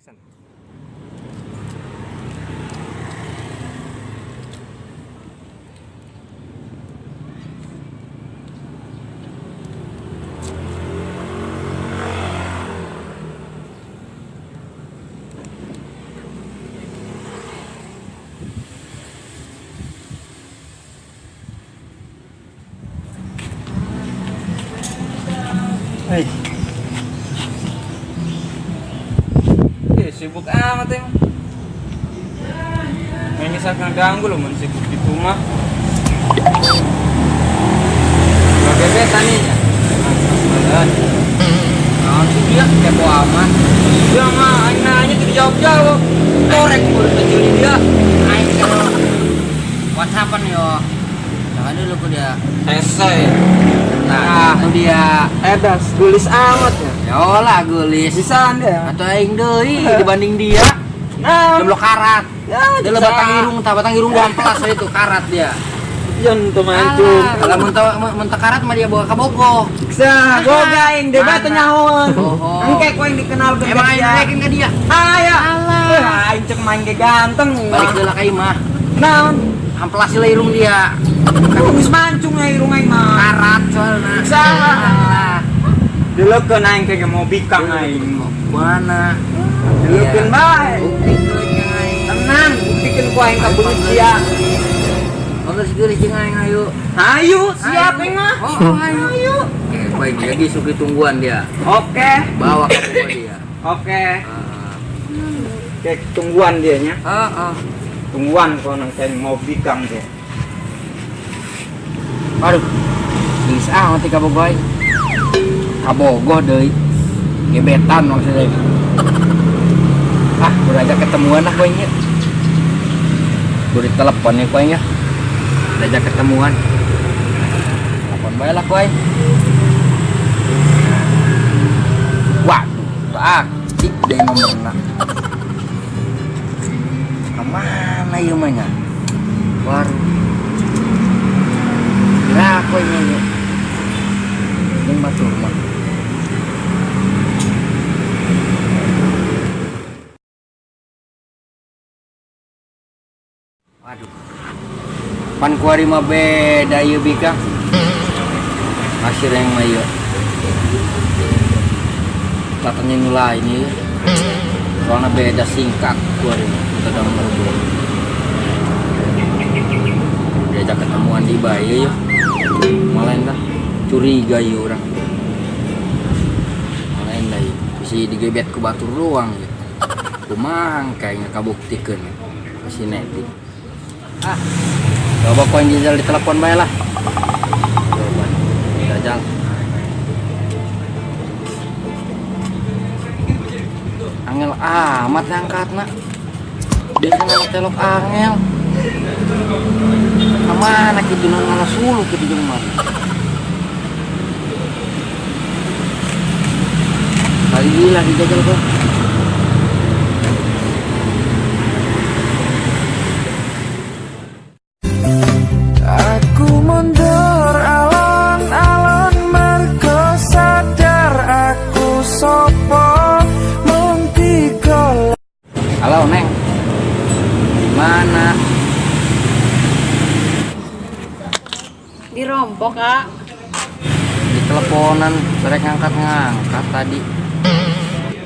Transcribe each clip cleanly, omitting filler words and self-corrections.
Action. Hei. Eh, sibuk amat emang. Kayaknya sangat ganggu loh, mun sibuk gitu mah. Gebetan nih ya. Naon sih dia kepo amat. Dia mah aing nanya tidak jawab-jawab. Torek mulut kecil dia. Aing kalau WhatsAppan yo. Jangan dulu ku dia. Selesai. Nah, itu dia. Edas, gulis amat ya. Ya lah gulis. Bisa dia. Atau aing deui dibanding dia. Nah, Dia belum karat. ya, Dia lebih batang irung, tah batang irung 12 itu karat dia. Jan tuh mancung. Kalau mun karat mah dia bawa ka Bogo. Sa, boga aing debat nyahoan. Bohong. Engke ku aing dikenal ke Emang aing naikin ka dia. Aya. Alah. Wah, aing cek main ge ganteng. Balik deui lah ka imah. Naon? Amplas lah irung dia. Geus mancung ya irung aing mah. Karat soalna. Salah. Alah. Dileukeun aing ke mau bikang aing. Mana? Dileukeun bae. Buktikeun jeung aing. Tenang, buktikeun ku aing ka beungeut sia. Geus geulis jeung aing ayo. Ayo, siap aing mah. Oh, ayo. Ayo. Oke, baik lagi suki tungguan dia. Oke. Bawa ke rumah dia. Oke. Heeh. Oke, tungguan dia nya. Heeh. Tungguan kau nang kayak mau bikang dia. Waduh. Geus ah mati ka Bogo aing. Ka Bogo deui. Gebetan maksudnya. Ah, udah ajak ketemuan lah gue nya. Gue ditelepon ya gue nya. Udah ajak ketemuan. Telepon bae lah gue. Waduh, tak aktif deh nomorna. Kemana ieu mah nya? Waduh. Kira aku ini. Ini batur mah. Waduh. Pan kuari mah beda ieu bika. Masih yang mah ieu. Tatanya nu lain ieu. Soalnya beda singkat kuari mah kita gambar dulu. Diajak ketemuan di bae ieu. Malah dah curiga ieu urang. Malah dah ieu. Bisi digebet ku batur doang ieu. Kumaha kayaknya kabuktikeun si Neti. Ah, coba koin Gisel di telepon bae lah. Coba jajal. Angel amat ngangkatna. Dia kan telok angel. Kemana kitu nu ngalah suluh kitu jeung mah. Kali lah dijajal kok. Aku mundur alon-alon mergo sadar aku sopo mung digolek. Halo Neng, di mana? Di rompok, Kak. Di teleponan, mereka ngangkat-ngangkat tadi.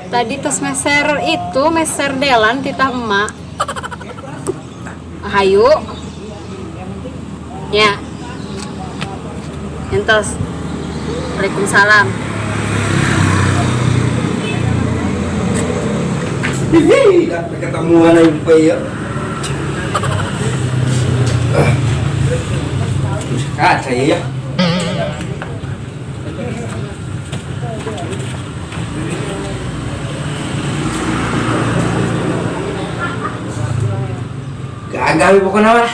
Tadi tos meser itu, meser delan titah emak. Hayu. Ya. Entos. Waalaikumsalam. Hihi, dah ketemuan aing pe ya. Terus kaca ya. Gagal pokoknya lah.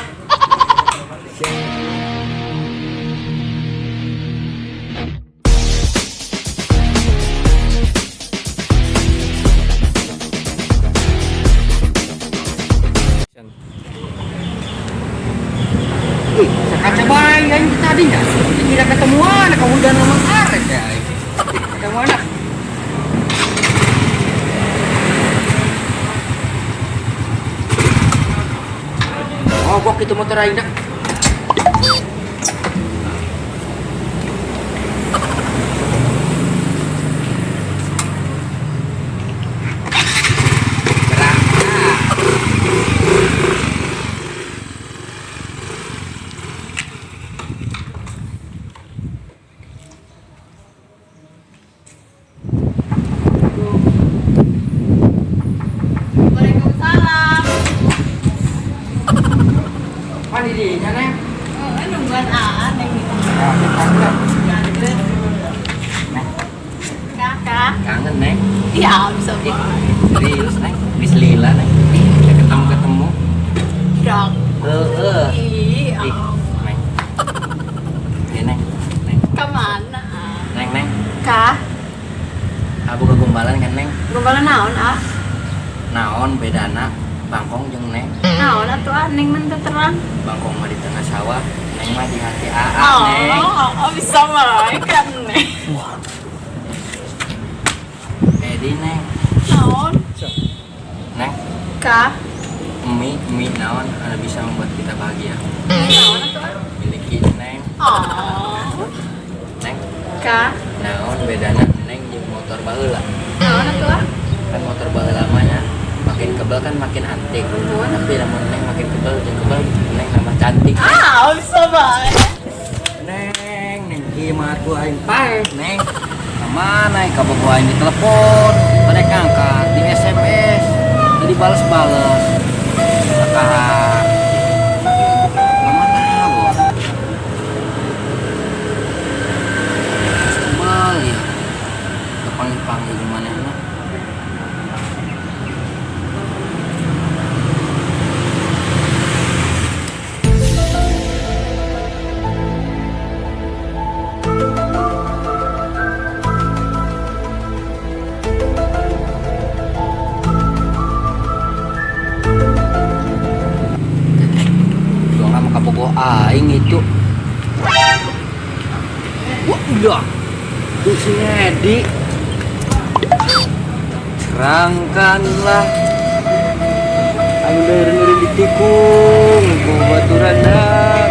Wih, sekaca bae aing tadi nya. Tidak ketemuan, kemudian ngomong karet ya. Ketemuan ah. kitu motor aing dah. Waalaikumsalam. Pan di dinya, Neng. Oh, nungguan Aa, Neng. Neng, Kakak. kangen, Neng. Iya, bisa bae. Serius, Neng. Geus lila, Neng. Ih, ketemu-ketemu. Dok. Heeh. Ih, Ih, Neng. Iya, Neng. Neng, kemana? Neng, Neng. Kak, Abu kegombalan kan, Neng? gombalan naon, ah? Naon bedana bangkong jeung Neng? Naon atuh ah, Neng mah teu terang. Bangkong mah di tengah sawah, Neng mah di hati AA, Neng. Oh, bisa bae kan, Neng. Edi, Neng. Naon? Neng, Kak, mie, mie naon anu bisa membuat kita bahagia? naon atuh ah? Miliki Neng. Oh. Neng, Kak, naon bedana Neng jeung motor baheula? naon atuh ah? Kan motor baheula mah nya makin kebal kan makin antik. Tapi lamun Neng makin kebal jeung kebal, Neng tambah cantik. Neng. Ah, bisa bae. Neng, Neng kieu mah atuh aing paeh, Neng. Kemana ka bogo aing di telepon, mereka angkat, di SMS, jadi bales-bales. Sekarang kemana, Bos? Kebal ya. Kepanggil-panggil gimana enak. Gua nggak mau kabogoh aing itu. Wah, udah. Tuh si Edi. Terangkanlah. Aing udah eureun ditikung, ku baturan dah.